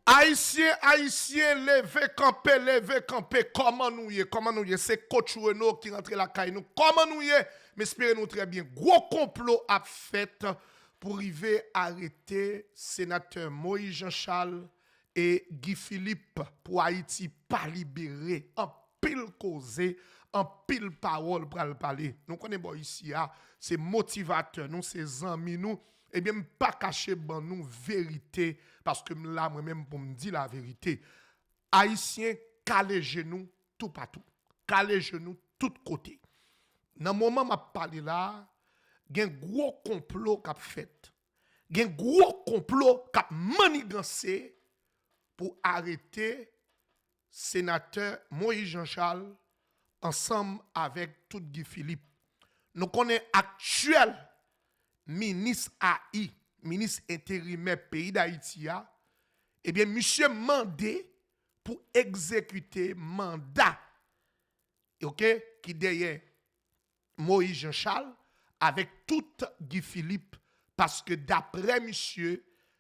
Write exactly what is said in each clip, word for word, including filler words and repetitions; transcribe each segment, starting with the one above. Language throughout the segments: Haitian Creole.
Ayisyen, Ayisyen, leve kanpe, leve kanpe. Kòman nou ye? Kòman nou ye? Se Coach Renaud ki rantre lakay nou. Kòman nou ye? M espere nou trè byen. Gwo konplo ap fèt pou rive arete senatè Moïse Jean Charles e Guy Philippe pou Ayiti pa libere. Anpil koze, anpil pawòl pral pale. Nou konnen bò isi a, se motivatè nou, se zanmi nou. Ebyen, m pa kache ban nou verite, paske m la mwen menm pou m di laverite. Ayisyen, kale je nou toupatou. Kale je nou tout kote. Nan moman m ap pale la a, gen gwo konplo k ap fèt. Gen gwo konplo k ap manniganse pou arete senatè Moïse Jean Charles ansanm avèk tout Guy Philippe. Nou konnen aktyèl minis A I, minis enterimè peyi Dayiti a, ebyen, misye mande pou egzekite manda, oke, ki dèyè Moïse Jean Charles avèk tout Guy Philippe, paske daprè misye,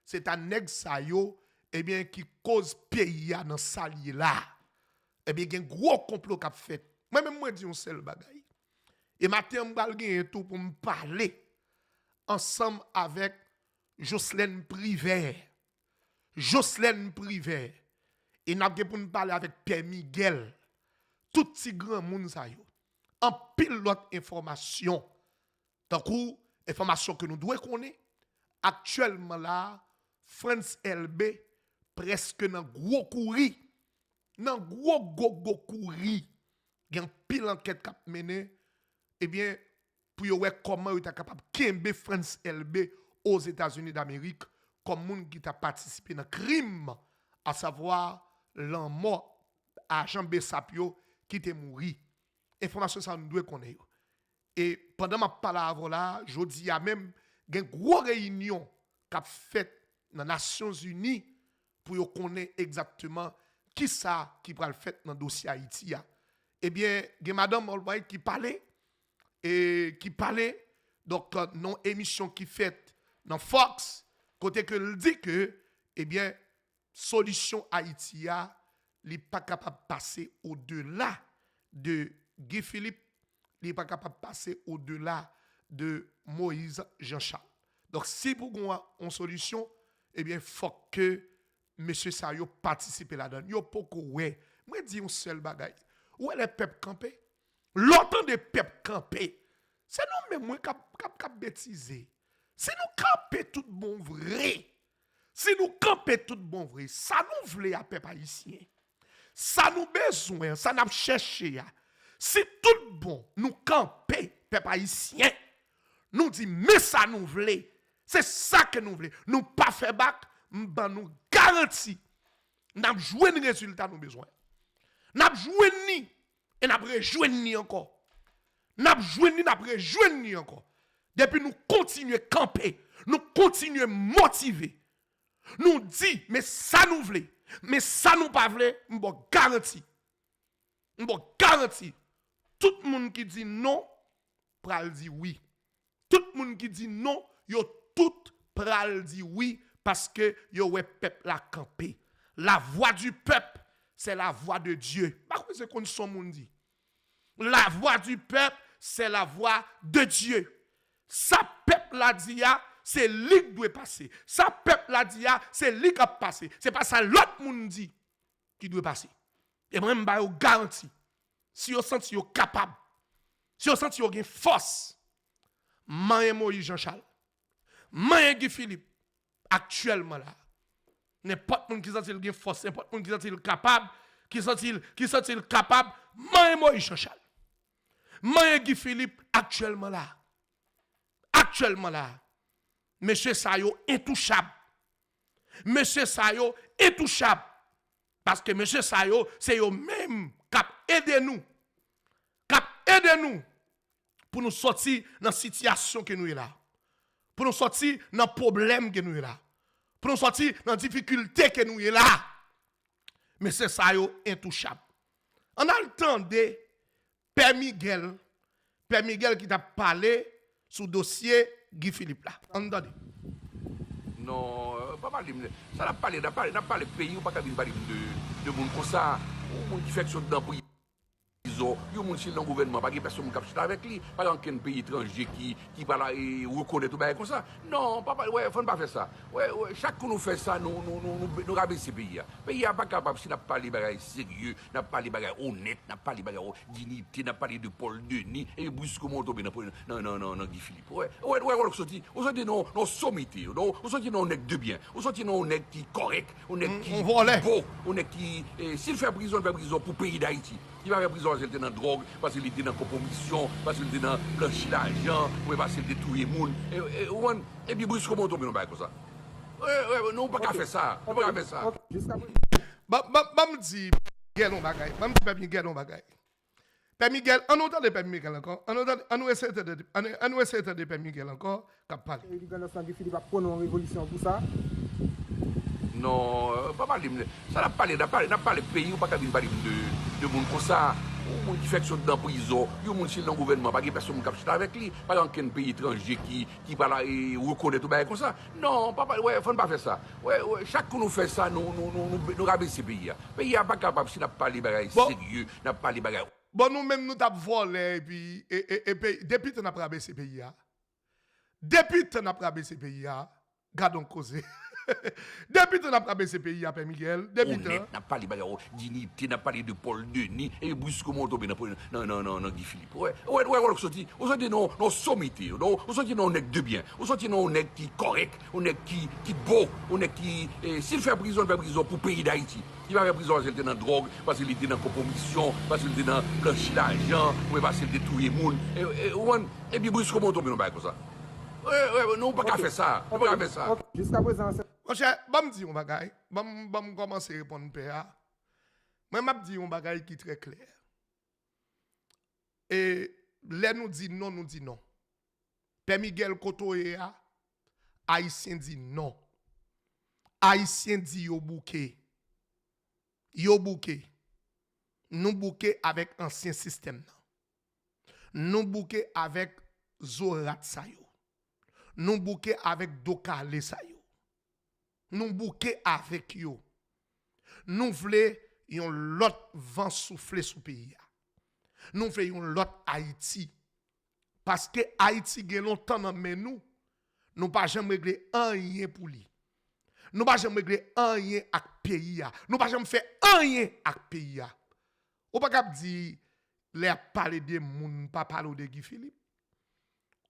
se ta nèg sa yo, ebyen, ki koz peyi a nan sa l ye la. Ebyen, gen gwo konplo k ap fèt. Mwen menm, mwen di yon sèl bagay. E maten an, m pral genyen tou pou m pale ansanm avèk Jocelyn Privert. Jocelyn Privert. E n ap gen pou n pale avèk Pè Miguel. Tout ti granmoun sa yo. Anpil lòt enfòmasyon. Tankou enfòmasyon ke nou dwe konnen, aktyèlman la, Frantz Elbé prèske nan gwo kouri. Nan gwo, gwo, gwo kouri. Gen anpil ankèt k ap mennen. Ebyen, pou yo wè kòman yo ta kapab kenbe Frantz Elbé Ozetazini Damerik kòm moun ki ta patisipe nan krim, asavwa lanmò ajan Bsap yo ki te mouri. Enfòmasyon sa yo nou dwe konnen yo. E pandan m ap pale avè w la, jodi a menm, gen gwo reyinyon k ap fèt nan Nasyonzini pou yo konnen egzakteman kisa ki pral fèt nan dosye Ayiti a. Ebyen, gen madanm Albright ki pale, e ki pale, donk, nan yon emisyon ki fèt nan Fox, kote ke l di ke, ebyen, solisyon Ayiti a, li pa kapab pase odela de Guy Philippe, li pa kapab pase odela de Moïse Jean Charles. Donk, si pou gen yon solisyon, ebyen, fòk ke mesye sa yo patisipe ladan l. Yo poko wè. Mwen di yon sèl bagay. Ou wè lè pèp kanpe? Lè w tande pèp kanpe, se nou menm wi k ap, k ap, k ap betize. Si nou kanpe tout bon vre, si nou kanpe tout bon vre, sa nou vle a pèp ayisyen, sa nou bezwen an, sa n ap chèche a, si tout bon nou kanpe, pèp ayisyen, nou di men sa nou vle, se sa ke nou vle, nou pa fè bak, m ban nou garanti, n ap jwenn rezilta nou bezwen. N ap jwenn li e n ap rejwenn li ankò. N ap jwenn li, n ap rejwenn li ankò. Depi nou kontinye kanpe, nou kontinye motive, nou di, men sa nou vle, men sa nou pa vle, m ba w garanti. M ba w garanti. Tout moun ki di non, pral di wi. Tout moun ki di non, yo tout pral di wi, paske yo wè pèp la kanpe. La voix du peuple, c'est la voix de Dieu. M pa kwè se konn son moun di. La voix du peuple, c'est la voix de Dieu. Sa pèp la di a, se li k dwe pase. Sa pèp la di a, se li k ap pase. Se pa sa lòt moun di ki dwe pase. E mwen, m ba yo garanti. Si yo santi yo kapab, si yo santi yo gen fòs, manyen Moïse Jean Charles, manyen Guy Philippe, aktyèlman la. Nenpòt moun ki santi l gen fòs, nenpòt moun ki santi l kapab, ki santi l, ki santi l kapab, manyen Moïse Jean Charles. Manyen Guy Philippe aktyèlman la. Aktyèlman la. Mesye sa yo entouchab. Mesye sa yo entouchab. Paske mesye sa yo, se yo menm k ap ede nou. K ap ede nou pou nou sòti nan sitiyasyon ke nou ye la. Pou nou sòti nan pwoblèm ke nou ye la. Pou nou sòti nan difikilte ke nou ye la. Mesye sa yo entouchab. Ann al tande Pè Miguel, Pè Miguel ki t ap pale sou dosye Guy Philippe la. Ann tande. Non, Pa pale m de sa. N ap pale, n ap pale, n ap pale peyi, ou pa ka vin pale m de, de moun konsa. Yon moun ki fèk sot nan prizon, yon moun si l nan gouvènman, pa gen pèsonn moun k ap chita avèk li, pa gen okenn peyi etranje ki, ki pral, e, rekonèt yon bagay konsa. Non, pa pale, wè, fò n pa fè sa. Wè, wè, chak kou nou fè sa, nou, nou, nou, nou, nou rabese peyi a. Peyi a pa kapab si n ap pale bagay serye, n ap pale bagay onèt, n ap pale bagay o-, diyite, n ap pale de Paul Denis, epi briskman w tonbe nan, nan, nan, nan, nan Guy Philippe. Wè, wè, wè, wè, w soti, w soti nan, nan somite, non, w soti nan yon nèg de byen, w soti nan yon nèg ki kòrèk, yon nèg ki, ki bon, yon nèg ki, e, si l fè prizon, l fè prizon pou peyi Dayiti. Li pa fè prizon paske l te nan dwòg, paske li te nan konpwomisyon, paske li te nan blanchi lajan, oubyen paske l te touye moun. E, e, ou konprann? Epi briskman w tonbe nan bagay konsa. Wè, wè, nou pa ka fè sa. Nou pa ka fè sa. Ok, jiska prezan. Ban, ban, ban m di Miguel yon bagay. Ban m di Pè Miguel yon bagay. Pè Miguel, an nou tande Pè Miguel ankò. An nou tande, an nou eseye tande, an nou, an nou eseye tande Pè Miguel ankò k ap pale. Li gen nan san Guy Philippe ap pwone yon revolisyon pou sa. Non, pa pale m de sa. N ap pale, n ap pale, n ap pale peyi, ou pa ka vin pale m de, de moun konsa. Yon moun ki fèk sot nan prizon, yon moun si l nan gouvènman, pa gen pèsonn moun k ap chita avèk li, pa gen okenn peyi etranje ki, ki pral, e, rekonèt yon bagay konsa. Non, pa pale, wè, fò n pa fè sa. Wè, wè, chak kou nou fè sa, nou, nou, nou, nou, nou rabese peyi a. Peyi a pa kapab si n ap pale bagay serye, n ap pale bagay. Bon, nou menm nou t ap vòlè epi, e, e, e peyi, depi tan n ap rabese peyi a. Depi tan n ap rabese peyi a. Gad on koze. Depi tan n ap rabese peyi a, Pè Miguel, depi tan. Onèt, n ap pale bagay o-, diyite, n ap pale de Paul Denis, epi briskman w tonbe nan, nan, nan, nan, nan Guy Philippe. Wè, wè, wè, wè, w soti, w soti nan, nan somite, non, w soti nan yon nèg de byen, w soti nan yon nèg ki kòrèk, yon nèg ki, ki bon, yon nèg ki, e, si l fè prizon, l fè prizon pou peyi Dayiti. Li pa fè prizon paske l te nan dwòg, paske li te nan konpwomisyon, paske li te nan blanchi lajan, oubyen paske l te touye moun. E, e, ou konprann? Epi briskman w tonbe nan bagay konsa. Wè, wè, nou pa ka fè sa. Nou pa ka fè sa. Ok, jiska prezan, se... Monchè, ban m di yon bagay. Ban m, ban m kòmanse reponn pè a. Mwen, m ap di yon bagay ki trè klè. E lè nou di non, nou di non. Pè Miguel, kote w ye a, Ayisyen di non. Ayisyen di yo bouke. Yo bouke. Nou bouke avèk ansyen sistèm nan. Nou bouke avèk zo rat sa yo. Nou bouke avèk do kale sa yo. Nou bouke avèk yo. Nou vle yon lòt van soufle sou peyi a. Nou vle yon lòt Ayiti. Paske Ayiti gen lontan nan men nou, nou pa janm regle anyen pou li. Nou pa janm regle anyen ak peyi a. Nou pa janm fè anyen ak peyi a. Ou pa kab di, lè y ap pale de moun, pa pale w de Guy Philippe.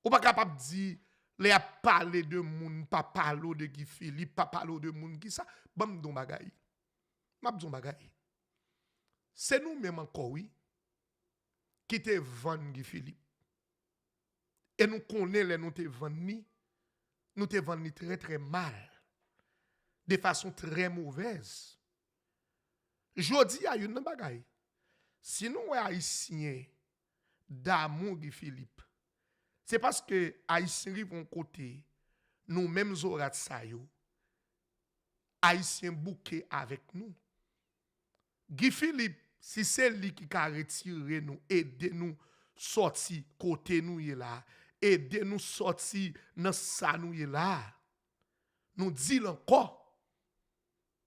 Ou pa kapab di, lè y ap pale de moun, pa pale w de Guy Philippe, pa pale w de moun ki sa. Ban m di w yon bagay. M ap di w yon bagay. Se nou menm ankò, wi, ki te vann Guy Philippe. E nou konnen lè nou te vann li, nou te vann li trè, trè mal. De fason trè movèz. Jodi a, youn nan bagay, si nou wè Ayisyen damou Guy Philippe, se paske Ayisyen rive yon kote, nou menm zo rat sa yo, Ayisyen bouke avèk nou. Guy Philippe, si se li ki ka retire nou, ede nou sòti kote nou ye la, ede nou sòti nan sa nou ye la, nou di l ankò.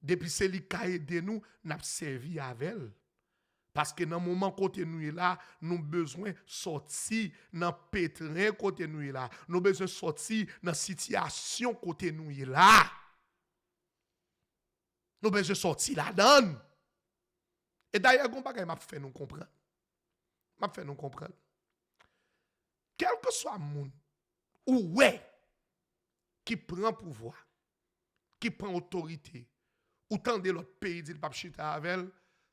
Depi se li k ka ede nou, n ap sèvi avè l. Paske nan moman kote nou ye la, nou bezwen sòti nan petren kote nou ye la. Nou bezwen sòti nan sitiyasyon kote nou ye la. Nou bezwen sòti ladan l. E dayè, gon bagay m ap fè nou konprann. M ap fè nou konprann. Kèlkeswa moun ou wè ki pran pouvwa, ki pran otorite, ou tande lòt peyi di l p ap chita avè l,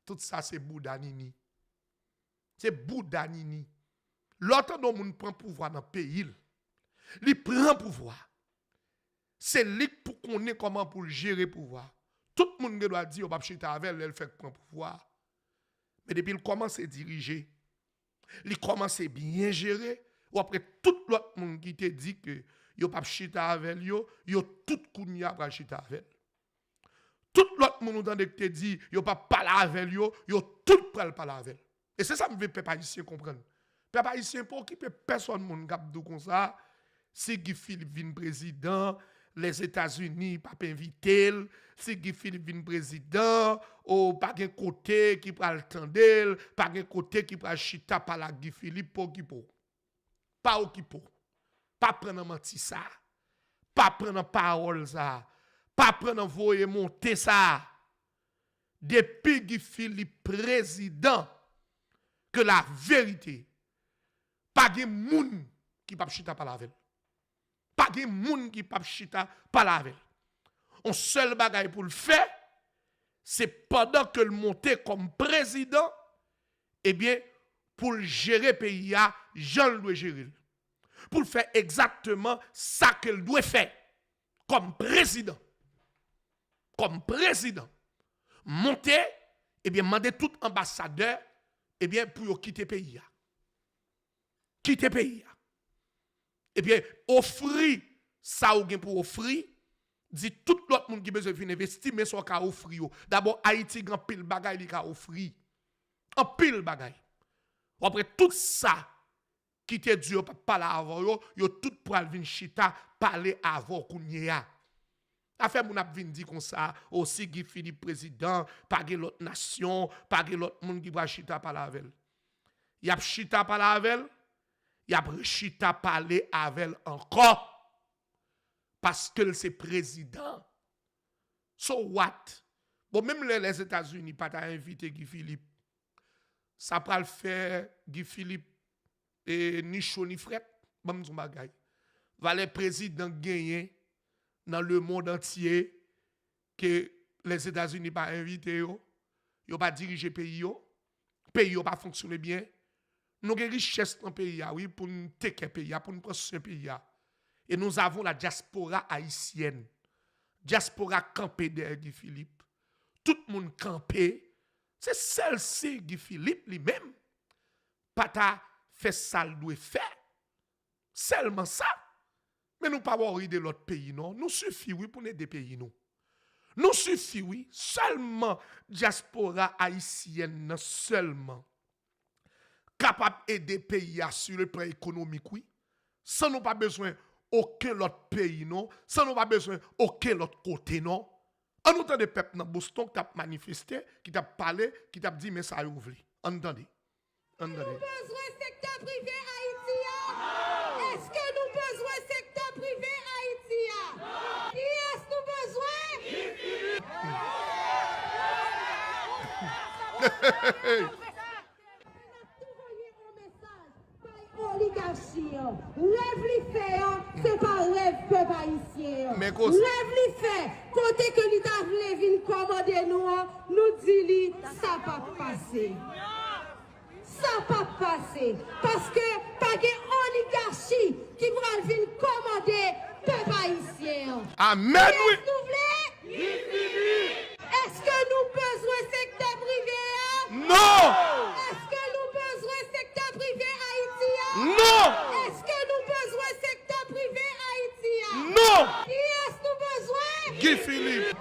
tout sa se bouda nini. Se bouda nini. Lè w tande yon moun pran pouvwa nan peyi l, li pran pouvwa. Se li k pou konnen kòman pou l jere pouvwa. Tout moun gen dwa di yo p ap chita avè l lè l fèk pran pouvwa. Men depi l kòmanse dirije, li kòmanse byen jere, w ap wè tout lòt moun ki te di ke yo p ap chita avè l yo, yo tout kounye a pral chita avè l. Tout lòt moun ou tande ki te di yo p ap pale avè l yo, yo tout pral pale avè l. E se sa m vle pèp ayisyen konprann. Pèp ayisyen, pa okipe pèsonn moun k ap di w konsa, si Guy Philippe vin prezidan, Lèzetazini p ap envite l, si Guy Philippe vin prezidan, o pa gen kote ki pral tande l, pa gen kote ki pral chita pale ak Guy Philippe, pa okipe w. Pa okipe w. Pa pran nan manti sa. Pa pran nan pawòl sa. Pa pran nan voye monte sa. Depi Guy Philippe prezidan, ke la verite, pa gen moun ki p ap chita pale avè l. Pa gen moun ki p ap chita pale avè l. On sèl bagay pou l fè, se pandan ke l monte kòm prezidan, ebyen, pou l jere peyi a jan l dwe jere l. Pou l fè egzakteman sa ke l dwe fè kòm prezidan. Kòm prezidan. Monte, ebyen, mande tout anbasadè, ebyen, pou yo kite peyi a. Kite peyi a. Ebyen, ofri sa ou gen pou ofri, di tout lòt moun ki bezwen vin envesti, men sa w ka ofri yo. Dabò, Ayiti gen anpil bagay li ka ofri. Anpil bagay. W ap wè tout sa ki te di yo p ap pale avè w yo, yo tout pral vin chita pale avè w kounye a. Afè moun ap vin di konsa, o si Guy Philippe prezidan, pa gen lòt nasyon, pa gen lòt moun ki pral chita pale avè l. Y ap chita pale avè l, y ap rechita pale avè l ankò. Paske l se prezidan. So what? Bon, menm lè Lèzetazini pa ta envite Guy Philippe, sa pral fè Guy Philippe e ni cho ni frèt. Ban m di w yon bagay. Valè prezidan k genyen nan lemonn antye ke Lèzetazini pa envite yo, yo pa dirije peyi yo, peyi yo pa fonksyone byen. Nou gen richès nan peyi a, wi, pou n teke peyi a, pou n pran swen peyi a. Et nous avons la diaspora haïtienne. Diaspora kanpe dèyè Guy Philippe. Tout moun kanpe. Se sèl si Guy Philippe li menm pa ta fè sa l dwe fè. Sèlman sa. Men nou pa wori de lòt peyi non. Nou sifi wi pou n ede peyi nou. Nou sifi wi. Sèlman dyaspora ayisyèn nan sèlman kapab ede peyi a sur le plan économique wi. San nou pa bezwen okenn lòt peyi non. San nou pa bezwen okenn lòt kote non. Ann nou tande pèp nan Boston ki t ap manifeste, ki t ap pale, ki t ap di men sa yo vle. Ann tande. Ann tande. Nou bezwen sektè prive Ayiti a? Èske nou bezwen sektè prive Ayiti a? Kiyès nou bezwen? N ap tou voye yon mesaj bay oligachi an. Rèv li fè an, se pa rèv pèp ayisyen an. Men koz- Rèv li fè, kote ke li ta vle vin kòmande nou an, nou di li, sa p ap pase. Sa p ap pase, paske pa gen oligachi ki pral vin kòmande pèp ayisyen an. Amèn, wi. Kiyès nou vle? Èske nou bezwen sektè prive a? Non! Èske nou bezwen sektè prive Ayiti a? Non! Èske nou bezwen sektè prive Ayiti a? Non! Kiyès nou bezwen? Guy Philippe.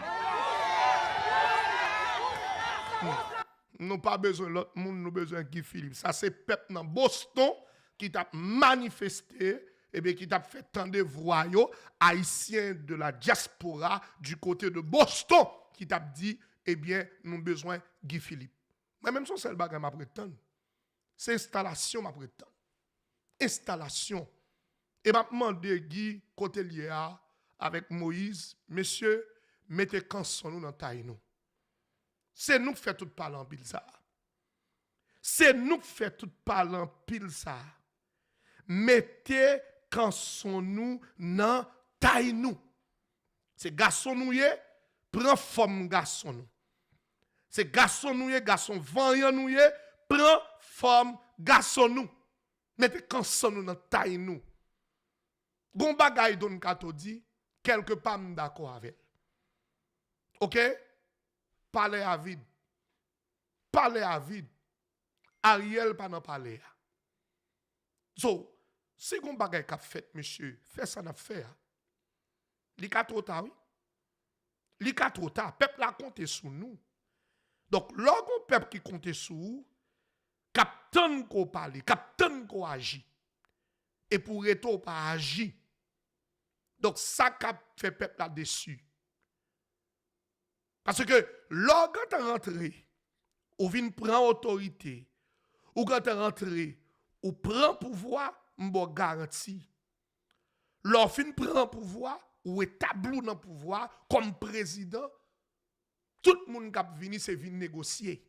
Nou pa bezwen lòt moun, nou bezwen Guy Philippe. Sa se pèp nan Boston ki t ap manifeste, ebyen ki t ap fè tande vwa yo, Haïtiens de la diaspora du côté de Boston, ki t ap di, ebyen, nou bezwen Guy Philippe. Mwen menm se yon sèl bagay m ap ret tann. Se enstalasyon m ap ret tann. Enstalasyon. E m ap mande Guy kote l ye a avèk Moïse, mesye, mete kanson nou nan tay nou. Se nou k fè tout pale anpil sa a. Se nou k fè tout pale anpil sa a. Mete kanson nou nan tay nou. Se gason nou ye, pran fòm gason nou. Se gason nou ye, gason vanyan nou ye, pran fòm gason nou. Mete kanson nou nan tay nou. Gon bagay Don Kato di, kèlke pa m dakò avè l. Oke? Palè a vid. Palè a vid. Ariel pa nan palè a. So, si gon bagay k ap fèt, mesye, fè sa n ap fè a. Li ka twò ta, wi. Li ka twò ta. Pèp la konte sou nou. Donk, lè w gon pèp ki konte sou ou, k ap tann ke w pale, k ap tann ke w aji, epi w rete w pa aji, Donk, sa k ap fè pèp la desi. Paske lè w gentan rantre, ou vin pran otorite, ou gentan rantre, ou pran pouvwa, m ba w garanti. Lè w fin pran pouvwa, ou etabli w nan pouvwa kòm prezidan, tout moun k ap vini se vin negosye.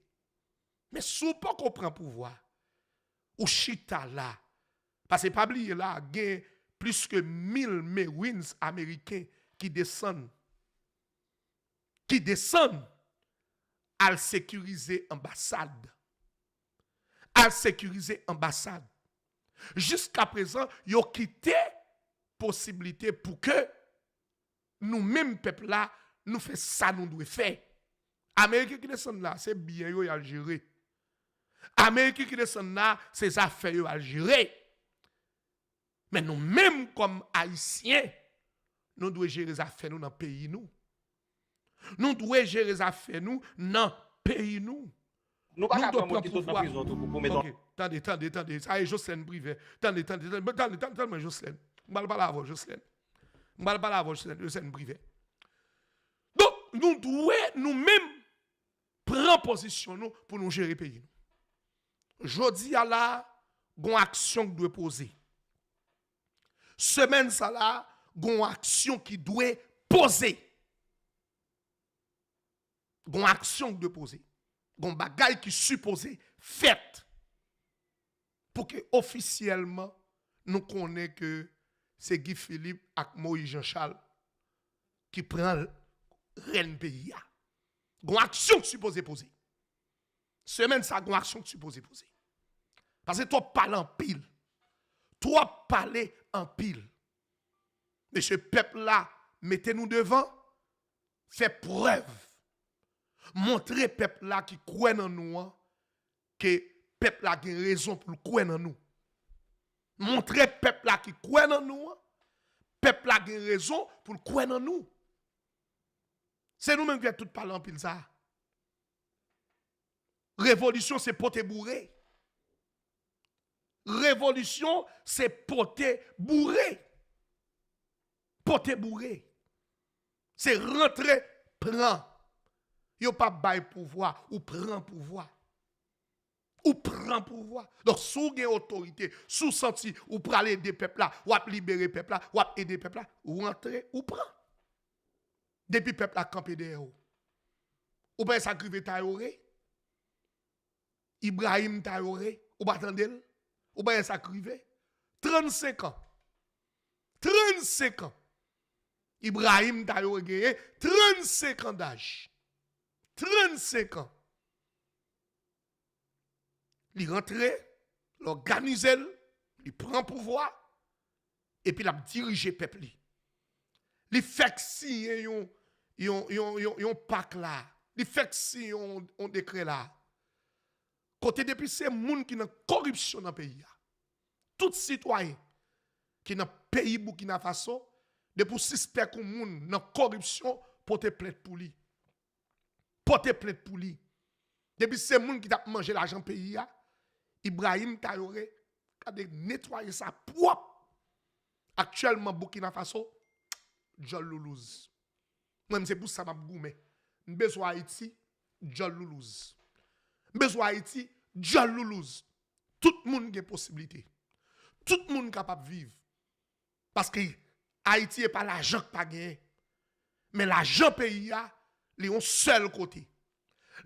Men si w poko pran pouvwa, ou chita la. Paske pa bliye la, gen plis ke mil Marines ameriken ki desann, ki desann al sekirize anbasad. Al sekirize anbasad. Jiskaprezan, yo kite posiblite pou ke nou menm pèp la, nou fè sa nou dwe fè. Ameriken ki desann la, se byen yo y al jere. Ameriken ki desann la, se zafè yo y al jere. Men nou menm kòm Ayisyen, nou dwe jere zafè nou nan peyi nou. Nou dwe jere zafè nou nan peyi nou. Nou pa ka pran moun ki sot nan prizon tou pou, pou mete. Ok, tande, tande, tande. Sa e Joslèn Privè. Tande, tande, tande, tande, tande, tande mwen Joslèn. M pral pale avè w, Joslèn. M pral pale avè w, Joslèn, Joslèn Privè. Donk, nou dwe, nou menm, pran pozisyon nou pou nou jere peyi nou. Jodi a la, gon aksyon k dwe poze. Semèn sa la, gon aksyon ki dwe poze. Gon aksyon ki dwe poze. Gon bagay ki sipoze fèt. Pou ke ofisyèlman, nou konnen ke se Guy Philippe ak Moïse Jean Charles ki pran rèn peyi a. Gon aksyon ki sipoze poze. Semèn sa, gon aksyon ki sipoze poze. Paske twòp pale anpil. Twòp pale anpil. Mesye, pèp la mete nou devan, fè prèv. Montre pèp la ki kwè nan nou an, ke pèp la gen rezon pou l kwè nan nou. Montre pèp la ki kwè nan nou an, pèp la gen rezon pou l kwè nan nou. Se nou menm ki fè tout pale anpil sa. Revolisyon se pote boure. Revolisyon se pote boure. Pote boure. Se rantre, pran. Yo pa bay pouvwa, ou pran pouvwa. Ou pran pouvwa. Donk, si w gen otorite, si w santi ou pral ede pèp la, w ap libere pèp la, w ap ede pèp la, ou rantre, ou pran. Depi pèp la kanpe dèyè w. Ou pa wè sa k rive Traoré? Ibrahim Traoré, ou pa tande l? Ou pa wè sa k rive? Trannsenk an. Trannsenk an. Ibrahim Traoré genyen trannsenk an daj. Trannsenk an. Li rantre, l òganize l, li pran pouvwa, epi l ap dirije pèp li. Li fèk siyen yon, yon, yon, yon, yon pak la. Li fèk siyen yon, yon dekrè la. Kote depi se moun ki nan koripsyon nan peyi a. Tout sitwayen ki nan peyi Burkina Faso, depi w sispèk yon moun nan koripsyon, pote plent pou li. Pote plent pou li. Depi se moun ki t ap manje lajan peyi a, Ibrahim Traoré, gade netwaye sa pwòp. Aktyèlman Burkina Faso, djòl loulouz. Mwen menm se pou sa m ap goumen. M bezwen Ayiti, djòl loulouz. M bezwen Ayiti, djòl loulouz. Tout moun gen posiblite. Tout moun kapab viv. Paske Ayiti e pa lajan k pa genyen. Men lajan peyi a, li yon sèl kote.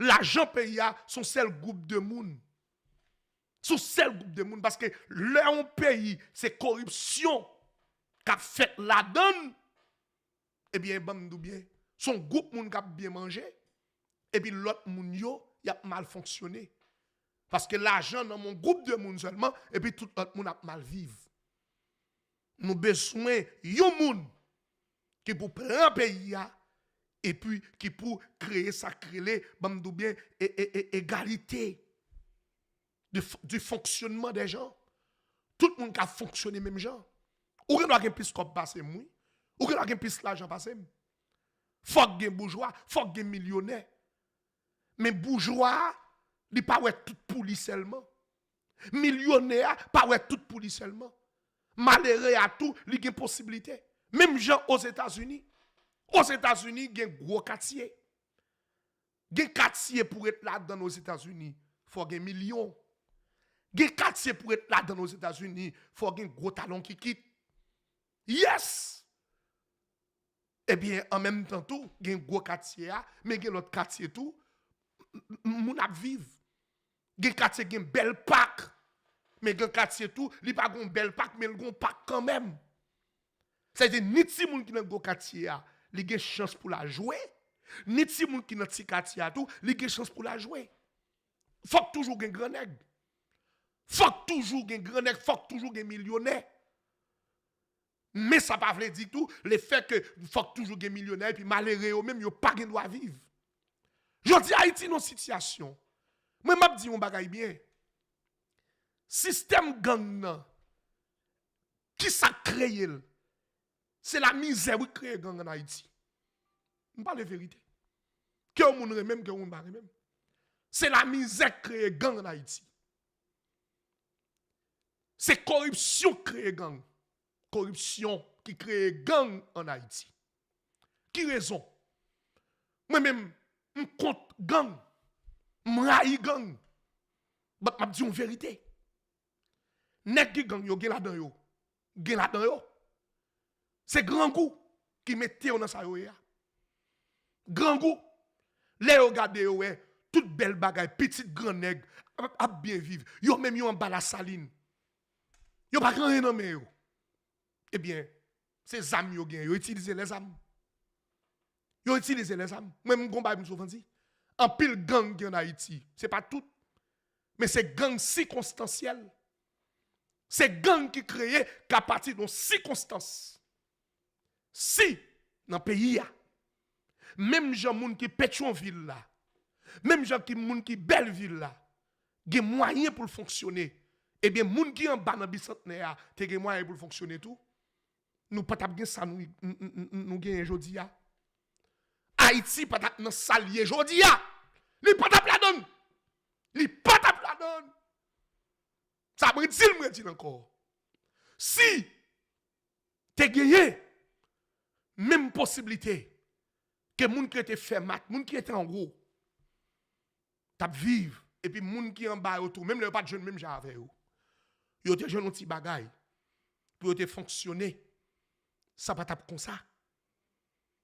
Lajan peyi a, se yon sèl gwoup de moun. Se yon sèl gwoup de moun. Paske lè yon peyi, se koripsyon k ap fèt ladan l, ebyen, ban m di w byen, se yon gwoup moun k ap byen manje, epi lòt moun yo, y ap mal fonksyone. Paske lajan nan men yon gwoup de moun sèlman, epi tout lòt moun ap mal viv. Nou bezwen yon moun ki pou pran peyi a, epi ki pou kreye sa k rele, ban m di w byen, e, e, e, egalite de, du fonctionnement des gens. Tout moun ka fonksyone menm jan. Ou gen dwa gen plis kòb pase m, wi. Ou gen dwa gen plis lajan pase m. Fòk gen boujwa, fòk gen milyonè. Men boujwa a, li pa wè tout pou li sèlman. Milyonè a pa wè tout pou li sèlman. Malere a tou, li gen posiblite. Menm jan Ozetazini. Ozetazini gen gwo katye. Gen katye pou ret ladan Ozetazini, fò gen milyon. Gen katye pou ret ladan Ozetazini, fò gen gwo talon kikit. Yes! Ebyen, an menm tan tou, gen gwo katye a, men gen lòt katye tou, m- m- moun ap viv. Gen katye gen bèl pak, men gen katye tou, li pa gon bèl pak, men l gon pak kanmenm. Sa vle di, ni timoun ki nan gwo katye a, li gen chans pou l al jwe, ni timoun ki nan ti katye a tou, li gen chans pou l al jwe. Fòk toujou gen gran nèg. Fòk toujou gen gran nèg, fòk toujou gen milyonè. Men sa pa vle di tou, lefètke fòk toujou gen milyonè, epi malere yo menm, yo pa gen dwa viv. Jodi Ayiti nan sitiyasyon. Mwen, m ap di yon bagay byen. Sistèm gang nan, ki sa k kreye l? Se lamizè wi k kreye gang ann Ayiti. M pale verite. Ke yon moun renmen m, ke yon moun pa renmen m. Se lamizè k kreye gang ann Ayiti. Se koripsyon k kreye gang. Koripsyon ki kreye gang ann Ayiti. Ki rezon? Mwen menm, m kont gang. M rayi gang. But m ap di yon verite. Nèg ki gang yo, gen ladan yo. Gen ladan yo. Se grangou ki mete yo nan sa yo ye a. Grangou. Lè yo gade yo wè, tout bèl bagay, pitit gran nèg, ap, ap byen viv. Yo menm yo anba Lasalin. Yo pa gen anyen nan men yo. Ebyen, se zam yo gen. Yo itilize lèzam. Yo itilize lèzam. Mwen, m gon bagay m souvan di. Anpil gang gen ann Ayiti. Se pa tout. Men se gang sikonstansyèl. Se gang ki kreye ka pati de yon sikonstans. Si, nan peyi a, menm jan moun ki Petyonvil la, menm jan ki moun ki Bèlvil la, gen mwayen pou l fonksyone, ebyen, moun ki anba nan Bisantnè a te gen mwayen pou l fonksyone tou. Nou pa t ap gen sa nou, nou, nou, nou genyen jodi a. Ayiti pa t ap nan sa l ye jodi a. Li pa t ap ladan l. Li pa t ap ladan l. Sa mwen di l, mwen di l ankò. Si te genyen menm posiblite ke moun ki rete fè mat, moun ki rete anwo, t ap viv, epi moun ki anba yo tou, menm lè yo pa t jwenn menm jan avè yo, yo te jwenn yon ti bagay pou yo te fonksyone, sa pa t ap konsa.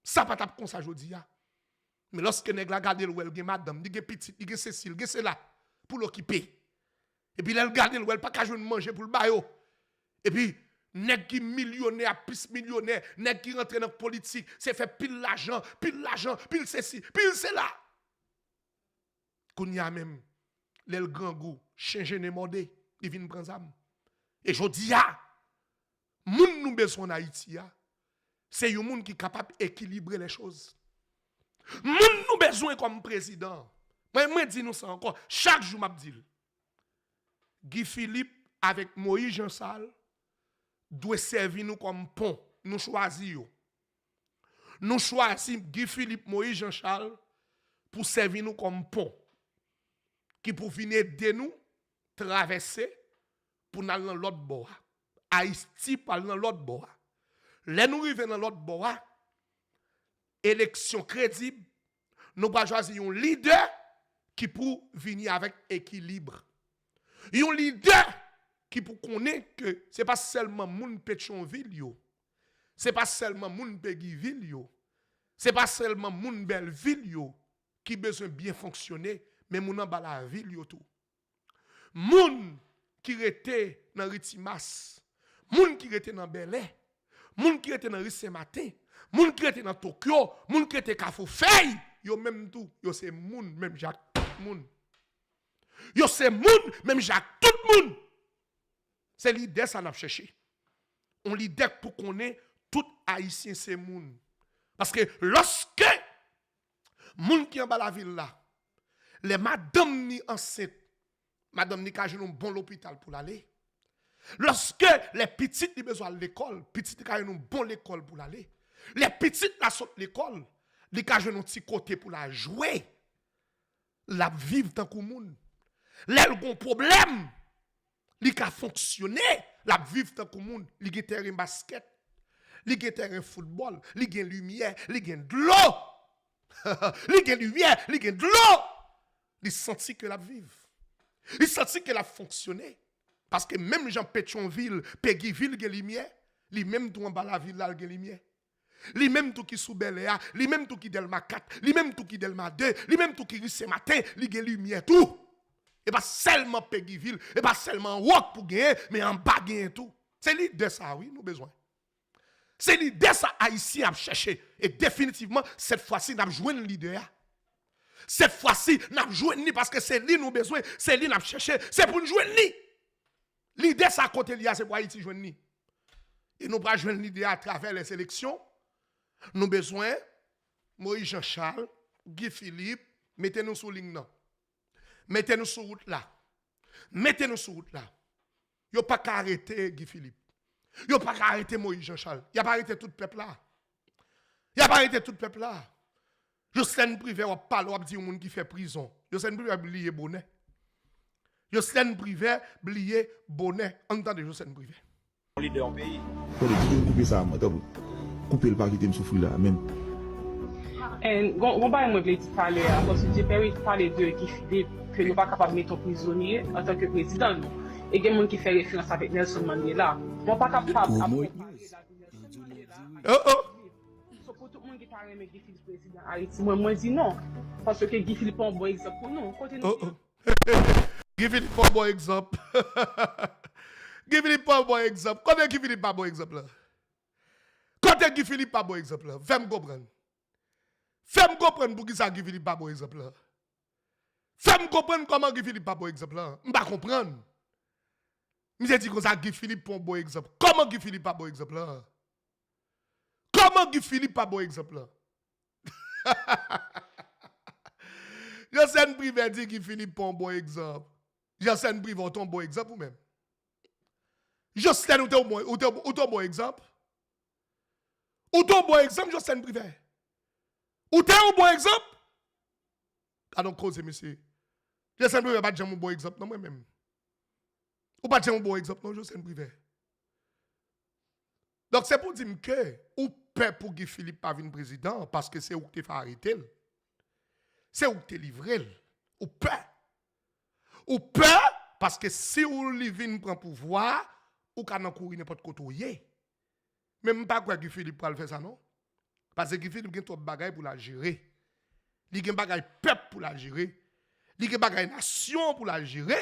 Sa pa t ap konsa jodi a. Men lòske nèg la gade l, wè l gen madanm, li gen pitit, li gen sesi, li gen sela pou l okipe. Epi lè l gade l, wè l pa ka jwenn manje pou l ba yo. Epi nèg ki milyonè ap plis milyonè, nèg ki rantre nan politik, se fè pil lajan, pil lajan, pil sesi, pil sela. Kounye a menm, lè l grangou, chen jennen mòde, li vin pran zam. E jodi a, moun nou bezwen ann Ayiti a, se yon moun ki kapab ekilibre lè choz. Moun nou bezwen kòm prezidan. Mwen, mwen di nou sa ankò, chak jou m ap di l. Guy Philippe avèk Moïse Jean Charles dwe sèvi nou kòm pon. Nou chwazi yo. Nou chwazi Guy Philippe, Moïse Jean Charles pou sèvi nou kòm pon ki pou vin ede nou travèse pou n al nan lòt bò a. Ayiti pral nan lòt bò a. Lè nou rive nan lòt bò a, eleksyon kredib, nou pral chwazi yon lidè ki pou vini avèk ekilib. Yon lidè ki pou konnen ke se pa sèlman moun Petyonvil yo, se pa sèlman moun Pegivil yo, se pa sèlman moun Bèlvil yo ki bezwen byen fonksyone, men moun anba lavil yo tou. Moun ki rete nan Ritimas, moun ki rete nan Bèlè, moun ki rete nan ri Senmaten, moun ki rete nan Tokyo, moun ki rete Kafou Fèy, yo menm tou, yo se moun menm jan ak tout moun. Yo se moun menm jan ak tout moun. Se lidè sa n ap chèche. Yon lidè k pou konnen tout Ayisyen se moun. Paske lòske moun ki anba lavil la, lè madanm ni ansent, madanm ni ka jwenn yon bon lopital pou l ale. Lòske lè pitit li bezwen al lekòl, pitit li ka jwenn yon bon lekòl pou l ale. Lè pitit la sot lekòl, li ka jwenn yon ti kote pou l al jwe. L ap viv tankou moun. Lè l gon pwoblèm, li ka fonksyone, l ap viv tankou moun, li gen tèren baskèt. Li gen tèren foutbòl, li gen limyè, li gen dlo. Li gen limyè, li gen dlo. Li santi ke l ap viv. Li santi ke l ap fonksyone. Paske menm jan Petyonvil, Pegivil gen limyè, li menm tou anba lavil la, l gen limyè. Li menm tou ki sou Bèlè a, li menm tou ki Dèlma kat, li menm tou ki Dèlma de, li menm tou ki ri Senmaten, li gen limyè tou. E pa sèlman Pegivil, e pa sèlman anwo k pou genyen, men anba genyen tou. Se lidè sa a, wi, nou bezwen. Se lidè sa Ayisyen ap chèche. E definitivman, sèt fwa si, n ap jwenn lidè a. Sèt fwa si, n ap jwenn li paske se li nou bezwen, se li n ap chèche, se pou n jwenn li. Lidè sa kote li a, se pou Ayiti jwenn li. E nou pral jwenn lidè a atravè lèzeleksyon. Nou bezwen Moïse Jean Charles, Guy Philippe, mete nou sou liy nan. Mete nou sou wout la. Mete nou sou wout la. Yo pa ka arete Guy Philippe. Yo pa ka arete Moïse Jean Charles. Y ap arete tout pèp la. Y ap arete tout pèp la. Joslèn Privè, w ap pale, w ap di yon moun ki fè prizon. Joslèn Privè bliye bonè. Joslèn Privè bliye bonè. Ann tande Joslèn Privè. Yon lidè yon peyi. Tande, kite m koupe sa a, mwen, tanpri. Koupe l, pa kite m soufri la a, menm. And gon, gon bagay mwen vle di talè a, paske Dye Pè Wit pale de Guy Philippe, ke nou pa kapab mete yon prizonye antanke prezidan nou. E gen moun ki fè referans avèk Nelson Mandela. Mwen pa kapab ap konpare lavi Nelson Mandela ak Guy Philippe. So pou tout moun ki ta renmen Guy Philippe prezidan Ayiti, mwen, mwen di non. Paske Guy Philippe pa yon bon egzanp pou nou. Kote nou ye? Guy Philippe pa yon bon egzanp. Guy Philippe pa yon bon egzanp. Kote Guy Philippe pa bon egzanp la? Kote Guy Philippe pa bon egzanp la? Fè m konprann. Fè m konprann poukisa Guy Philippe pa bon egzanp la. Fè m konprann kòman Guy Philippe pa bon egzanp la. M pa konprann. Misye di konsa Guy Philippe pa yon bon egzanp. Kòman Guy Philippe pa bon egzanp la? Kòman Guy Philippe pa bon egzanp la? Joslèn Privè di Guy Philippe pa yon bon egzanp. Joslèn Privè, ou te yon bon egzanp ou menm? Joslèn, ou te yon bon, ou te, ou te yon bon egzanp? Ou te yon bon egzanp, Joslèn Privè? Ou te yon bon egzanp? Gad yon koze, mesye. Joslèn Privè pa t janm yon bon egzanp, non, mwen menm. Ou pa t janm yon bon egzanp, non, Joslèn Privè. Donk, se pou di m ke ou pè pou Guy Philippe pa vin prezidan, paske se ou ki te fè arete l. Se ou ki te livre l. Ou pè. Ou pè, paske si ou li vin pran pouvwa a, ou ka nan kouri nenpòt kote ou ye. Men m pa kwè Guy Philippe pral fè sa, non. Paske Guy Philippe gen twòp bagay pou l al jere. Li gen bagay pèp pou l al jere. Li gen bagay nasyon pou l al jere.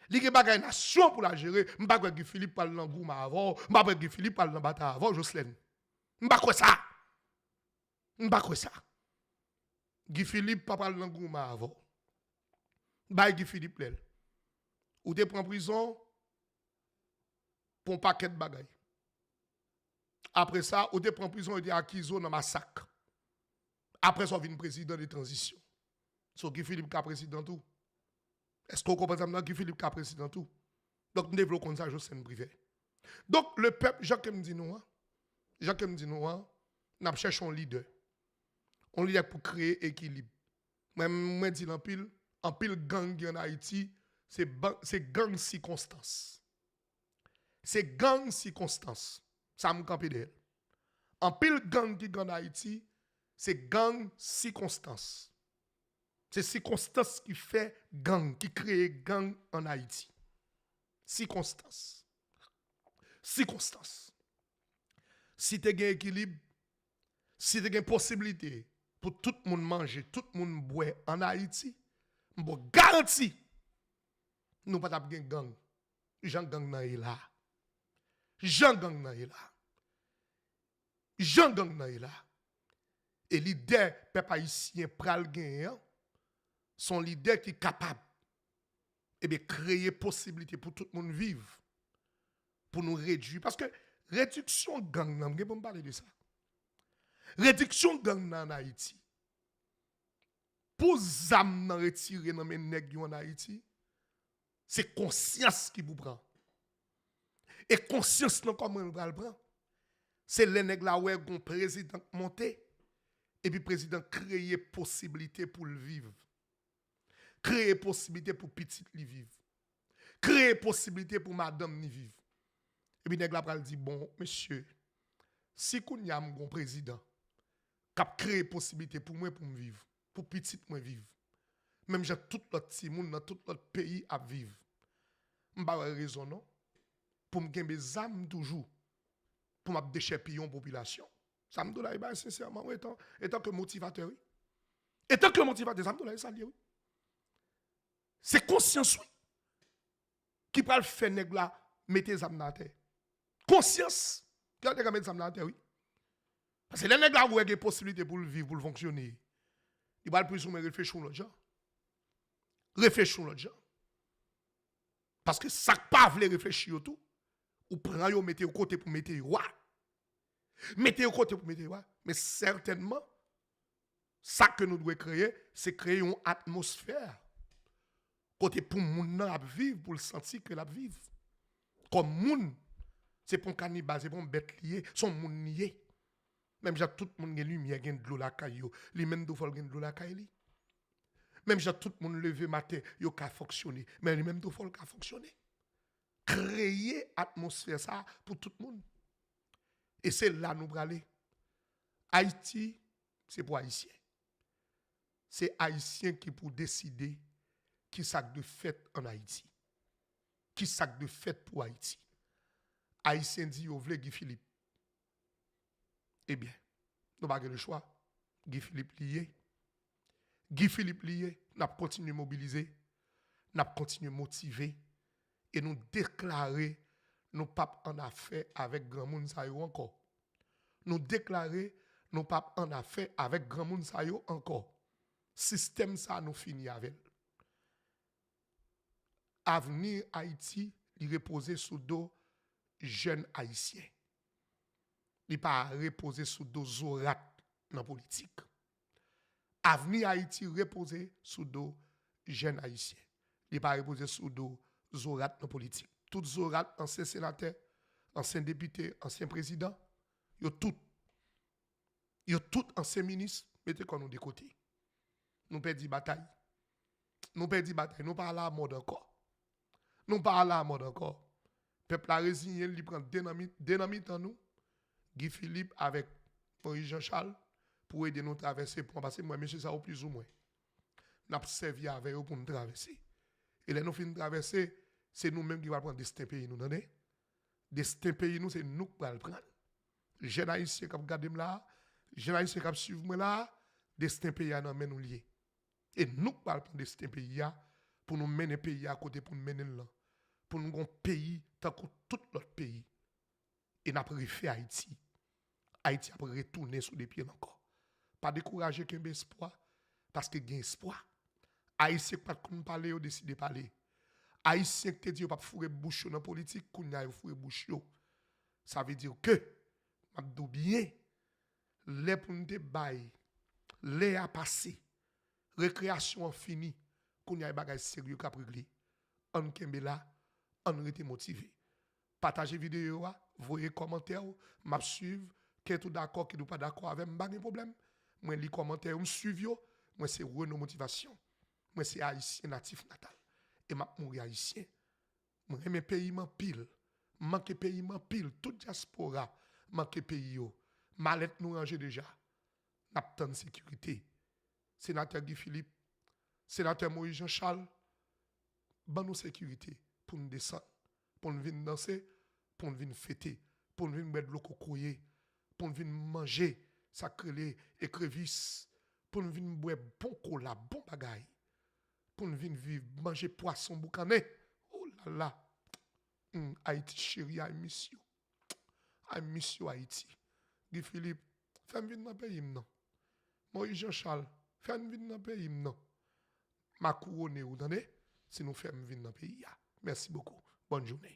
Li gen bagay nasyon pou l al jere. M pa kwè Guy Philippe pral nan goumen avè w. M pa kwè Guy Philippe pral nan batay avè w, Joslèn. M pa kwè sa. M pa kwè sa. Guy Philippe pa pral nan goumen avè w. Bay Guy Philippe lè l. Ou te pran prizon pou yon pakèt bagay. Apre sa, ou te pran prizon, yo te akize w nan masak. Apre sa, w vin prezidan de tranzisyon. So, Guy Philippe ka prezidan tou. Èske w konprann sa m di w? Guy Philippe ka prezidan tou. Donk, m te vle w konn sa, Joslèn Privè. Donk, lepèp, jan ke m di nou an, jan ke m di nou an, n ap chèche yon lidè. Yon lidè k pou kreye ekilib. Mwen, mwen di l anpil, anpil gang gen ann Ayiti, se, se gang sikonstans. Se gang sikonstans. Sa m kanpe dèyè l. Anpil gang ki gen ann Ayiti, se gang sikonstans. Se sikonstans ki fè gang, ki kreye gang ann Ayiti. Sikonstans. Sikonstans. Si te gen ekilib, si te gen posiblite pou tout moun manje, tout moun bwè ann Ayiti, m ba w garanti, nou pa t ap gen gang. Jan gang nan ye la. Jan gang nan ye la. Jan gang nan ye la. E lidè pèp ayisyen pral genyen an, se yon lidè ki kapab, ebyen, kreye posiblite pou tout moun viv, pou nou redui. Paske rediksyon gang nan, m gen pou m pale de sa. Rediksyon gang nan ann Ayiti, pou zam nan retire nan men nèg yo ann Ayiti, se konsyans ki pou pran. E konsyans nan kòman l pral pran? Se lè nèg la wè gon prezidan k monte, epi prezidan kreye posiblite pou l viv. Kreye posiblite pou pitit li viv. Kreye posiblite pou madanm li viv. Epi nèg la pral di, bon, mesye, Si kounye a m gon prezidan k ap kreye posiblite pou mwen pou m viv, pou pitit mwen viv, menm jan tout lòt timoun nan tout lòt peyi ap viv, m pa wè rezon non pou m kenbe zam toujou pou m ap dechèpiye yon popilasyon. Sa m di w la, e bay sensèman, wi, etan, etan ke motivatè, wi. Etan ke motivatè, sa m di w la, e sa l ye, wi. Se konsyans, wi, ki pral fè nèg la mete zam nan atè. Konsyans ki fè nèg la mete zam nan atè, wi. Paske lè nèg la wè gen posiblite pou l viv, pou l fonksyone, li pral plizoumwen reflechi yon lòt jan. Reflechi yon lòt jan. Paske sa k pa vle reflechi yo tou, ou pran yo, mete yo kote pou mete yo a. Mete yo kote pou mete yo a. Men sètènman, sa ke nou dwe kreye, se kreye yon atmosfè kote pou moun nan ap viv, pou l santi ke l ap viv. Kòm moun, se pa yon kanibal, se pa yon bèt li ye, se yon moun li ye. Menm jan tout moun gen limyè, gen dlo lakay yo, li menm tou fò l gen dlo lakay li. Menm jan tout moun leve maten, yo ka fonksyone, men li menm tou fò l ka fonksyone. Kreye atmosfè sa a pou tout moun. E se la nou prale. Ayiti, se pou Ayisyen. Se Ayisyen ki pou deside ki sa k dwe fèt ann Ayiti. Ki sa k dwe fèt pou Ayiti. Ayisyen di yo vle Guy Philippe. Ebyen, nou pa gen lechwa. Guy Philippe li ye. Guy Philippe li ye. N ap kontinye mobilize. N ap kontinye motive. E nou deklare nou p ap annafè avèk granmoun sa yo ankò. Nou deklare nou p ap annafè avèk granmoun sa yo ankò. Sistèm sa a, nou fini avè l. Avni Ayiti, li repoze sou do jèn Ayisyen. Li pa repoze sou do zorat nan politik. Avni Ayiti repoze sou do jèn Ayisyen. Li pa repoze sou do zorat nan politik. Tout zorat, ansyen senatè, ansyen depite, ansyen prezidan, yo tout, yo tout ansyen minis, mete kò nou de kote. Nou pèdi batay. Nou pèdi batay. Nou pa alamòd ankò. Nou pa alamòd ankò. Pèp la reziyen l, li pran de nan mi-, de nan mitan nou, Guy Philippe avèk Moïse Jean Charles, pou ede nou travèse pon an, paske m wè mesye sa yo plizoumwen. N ap sèvi avè yo pou n travèse. E lè nou fin travèse, se nou menm ki pral pran desten peyi nou, tande? Desten peyi nou, se nou k pral pran l. Jèn Ayisyen k ap gade m la a, jèn Ayisyen k ap swiv mwen la a, desten peyi a nan men nou l ye. E nou k pral pran desten peyi a pou nou mennen peyi a kote pou n mennen l lan. Pou n gon peyi tankou tout lòt peyi. E n ap refè Ayiti. Ayiti ap retounen sou de pye l ankò. Pa dekouraje, kenbe espwa, paske gen espwa. Ayisyen k pa t konn pale, yo deside pale. Ayisyen k te di yo p ap foure bouch yo nan politik, kounye a yo foure bouch yo. Sa vle di ke, m ap di w byen, lè pou n te bay, lè a pase, rekreyasyon an fini, kounye a e bagay serye k ap regle. Ann kenbe la, ann rete motive. Pataje videyo a, voye kòmantè w, m ap swiv, kèt ou dakò, kèt ou pa dakò avè m, m pa gen pwoblèm. Mwen li kòmantè yo, m swiv yo, mwen se Renaud Motivation. Mwen se Ayisyen natif natal. E m ap mouri Ayisyen. M renmen peyi m anpil. M manke peyi m anpil. Tout dyaspora manke peyi yo. Malèt nou ranje deja. N ap tann sekirite. Senatè Guy Philippe, Senatè Moïse Jean Charles, ban nou sekirite pou n desann, pou n vin danse, pou n vin fete, pou n vin bwè dlo kokoye, pou n vin manje sa k rele ekrevis, pou n vin bwè bon kola, bon bagay, pou n vin viv, manje pwason boukannen. Oh la la! Hmm, Ayiti cheri, I miss you. I miss you, Ayiti. Guy Philippe, fè m vin nan peyi m non. Moïse Jean Charles, fè n vin nan peyi m non. M a kouwone ou, tande, si nou fè m vin nan peyi a. Mèsi bokou. Bòn jounen.